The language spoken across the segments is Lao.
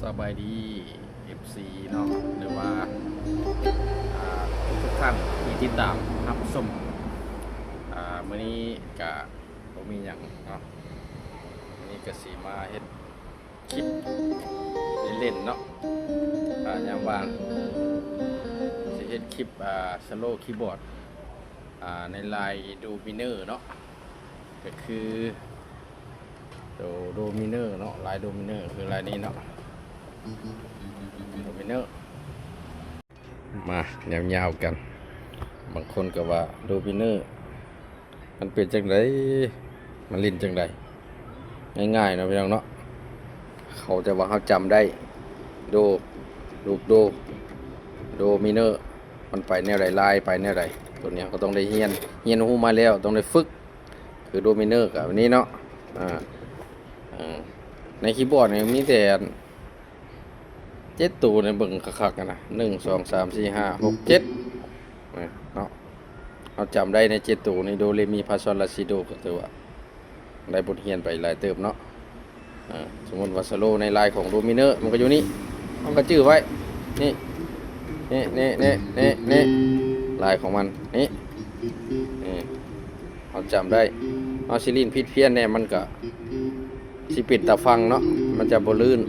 ສະບາຍດີ ເອັຟຊີ ເນາະ ຫຼືວ່າ ອ່າ ທຸກໆທ່ານທີ່ຕິດຕາມຮັບຊົມ. ອ່າ ມື້ນີ້ກະບໍ່ມີຫຍັງເນາະ, ມື້ນີ້ກະຊິມາເຮັດຄລິບຫຼິ້ນໆເນາະ ອ່າ ຍາມວ່າງ ຊິເຮັດຄລິບ ອ່າ ສະໂລຄີບອດ ອ່າ ໃນລາຍໂດມິເນີເນາະ, ກະຄືໂຕໂດມິເນີເນາະ, ລາຍໂດມິເນີຄືລາຍນີ້ເນາະ ໂດມິເນີ. ມາຍາວໆກັນ, ບາງຄົນກະວ່າໂດມິເນີມັນເປັນຈັ່ງໃດ ມັນຫຼິ້ນຈັ່ງໃດ. ງ່າຍໆເນາະ ພີ່ນ້ອງເນາະ, ເຂົາແຕ່ວ່າເຮົາຈຳໄດ້ ໂດ ລູກໂດ ໂດມິເນີ ມັນໄປແນວໃດ ລາຍໄປແນວໃດ. ໂຕນີ້ເຮົາກະຕ້ອງໄດ້ຮຽນ ຮຽນຮູ້ມາແລ້ວຕ້ອງໄດ້ຝຶກ. ຄືໂດມິເນີກະແບບນີ້ເນາະ. ອ່າ ເອີ ໃນຄີບອດນີ້ມີແຕ່ເຈັດໂຕນີ້ ເບິ່ງຄັກໆຫັ້ນນະ ໜຶ່ງ ສອງ ສາມ ສີ່ ຫ້າ ຫົກ ເຈັດ ເນາະ. ເຮົາຈຳໄດ້ໃນເຈັດໂຕນີ້ ໂດ ເຣ ມີ ຟາ ຊອນ ລາ ຊີ ໂດ ກະຖືວ່າໄດ້ບົດຮຽນໄປຫຼາຍເຕີບເນາະ. ເອີ ສົມມຸດວ່າສະໂລໃນລາຍຂອງໂດມິເນີມັນກະຢູ່ນີ້ ເຮົາກະຈື່ໄວ້ ນີ້ ນີ້ ລາຍຂອງມັນນີ້ ນີ້ ເຮົາຈຳໄດ້. ເຮົາຊິຫຼິ້ນຜິດພຽນແດ່ ມັນກະຊິເປັນຕາຟັງເນາະ, ມັນຈະບໍ່ລື່ນ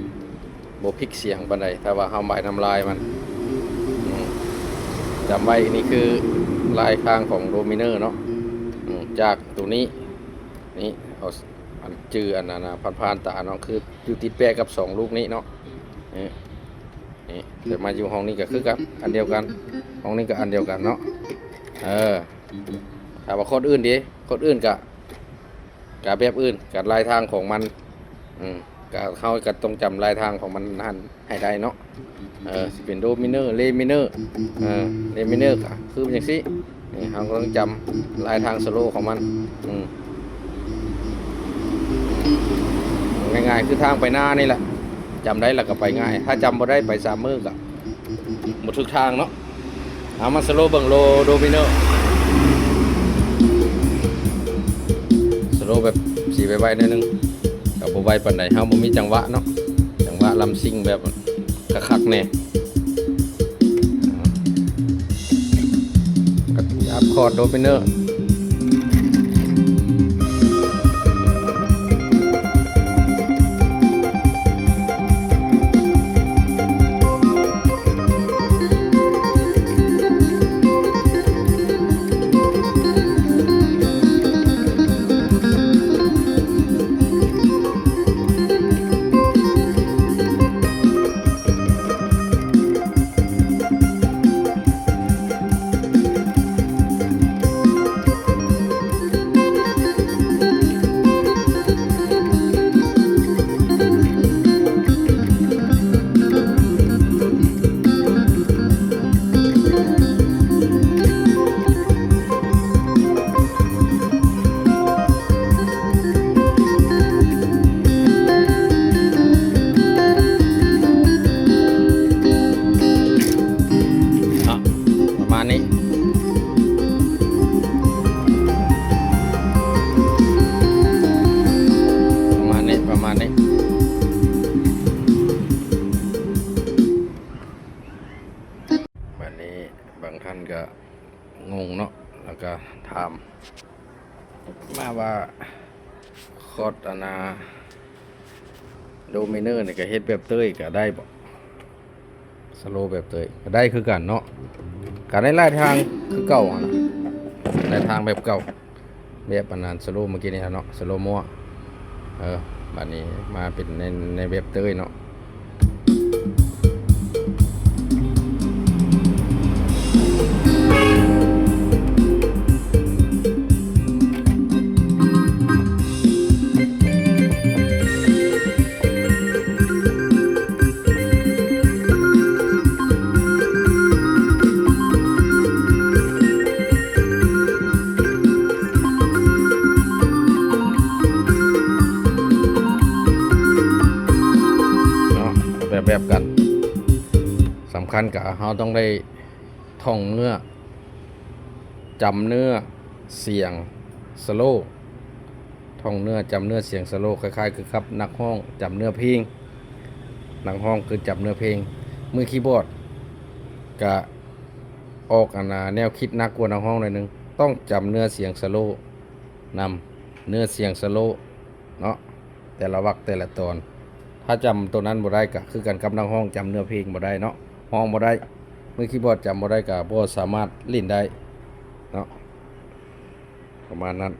ບໍ່ພິກສຽງປານໃດ ຖ້າວ່າເຮົາໄປນຳລາຍມັນ. ອືມ ຈຳໄວ້ ນີ້ຄືລາຍທາງຂອງໂດມິເນີເນາະ. ອືມ ຈາກໂຕນີ້ ນີ້ ເອົາ ອັນຈື່ອັນນັ້ນນະ ຜ່ານໆຕາເນາະ ຄືຢູ່ຕິດແປະກັບສອງລູກນີ້ເນາະ. ນີ້ ນີ້ ແຕ່ມາຢູ່ຫ້ອງນີ້ກະຄືກັນ ອັນດຽວກັນ, ຫ້ອງນີ້ກະອັນດຽວກັນເນາະ. ເອີ ຖ້າວ່າຄົນອື່ນເດ ຄົນອື່ນກະ ກະແບບອື່ນ ກະລາຍທາງຂອງມັນ. ອືມ ກະເຮົາກະຕ້ອງຈຳລາຍທາງຂອງມັນຫັ້ນໃຫ້ໄດ້ເນາະ. ເອີ ຊິເປັນໂດມິເນີ ເຣມິເນີ ເອີ ເຣມິເນີກະຄືເປັນຈັ່ງຊີ້. ນີ້ເຮົາກະຕ້ອງຈຳລາຍທາງສະໂລຂອງມັນ. ອືມ ງ່າຍໆ ຄືທາງໄປນານີ້ແຫຼະ, ຈຳໄດ້ລະກະໄປງ່າຍ, ຖ້າຈຳບໍ່ໄດ້ໄປສາມມື້ກະບໍ່ຖືກທາງເນາະ. ເອົາມາສະໂລເບິ່ງໂດ ໂດມິເນີ ສະໂລແບບຊິໄວໆໜ້ອຍໜຶ່ງ ກະບໍ່ໄວປານໃດ, ເຮົາບໍ່ມີຈັງຫວະເນາະ, ຈັງຫວະລຳຊິງແບບຄັກໆແດ່. ກະຈັບຄອດໂດມິເນີ. ປະມານນີ້ ປະມານນີ້ ປະມານນີ້. ບາດນີ້ບາງທ່ານກະງົງເນາະ ລະກະຖາມມາວ່າ ຄອດອັນນ່າ ໂດມິເນີນີ້ກະເຮັດແບບເຕີຍກະໄດ້ບໍ່? ສະໂລແບບເຕີຍກະໄດ້ຄືກັນເນາະ, ກະໄດ້ຫຼາຍທາງຄືເກົ່າຫັ້ນນະ, ຫຼາຍທາງແບບເກົ່າ. ແບບອັນນັ້ນ ສະໂລມື້ກີ້ນີ້ເນາະ ສະໂລມົວ. ເອີ ບາດນີ້ມາເປັນໃນ ໃນແບບເຕີຍເນາະ. ເນາະ ແບບ ແບບກັນ. ສຳຄັນກະເຮົາຕ້ອງໄດ້ທ່ອງເນື້ອ ຈຳເນື້ອສຽງສະໂລ, ທ່ອງເນື້ອຈຳເນື້ອສຽງສະໂລ ຄ້າຍໆຄືກັບນັກຮ້ອງຈຳເນື້ອເພງ. ນັກຮ້ອງຄືຈຳເນື້ອເພງ. ມືຄີບອດກະອອກອັນນາ ແນວຄິດໜັກກວ່ານັກຮ້ອງໜ້ອຍໜຶ່ງ, ຕ້ອງຈຳເນື້ອສຽງສະໂລນຳ, ເນື້ອສຽງສະໂລເນາະ, ແຕ່ລະວັກແຕ່ລະຕອນ. ຖ້າຈຳໂຕນັ້ນບໍ່ໄດ້ ກະຄືກັນກັບນັກຮ້ອງຈຳເນື້ອເພງບໍ່ໄດ້ເນາະ, ຮ້ອງບໍ່ໄດ້. ມືຄີບອດຈຳບໍ່ໄດ້ ກະບໍ່ສາມາດຫຼິ້ນໄດ້ເນາະ, ປະມານນັ້ນ.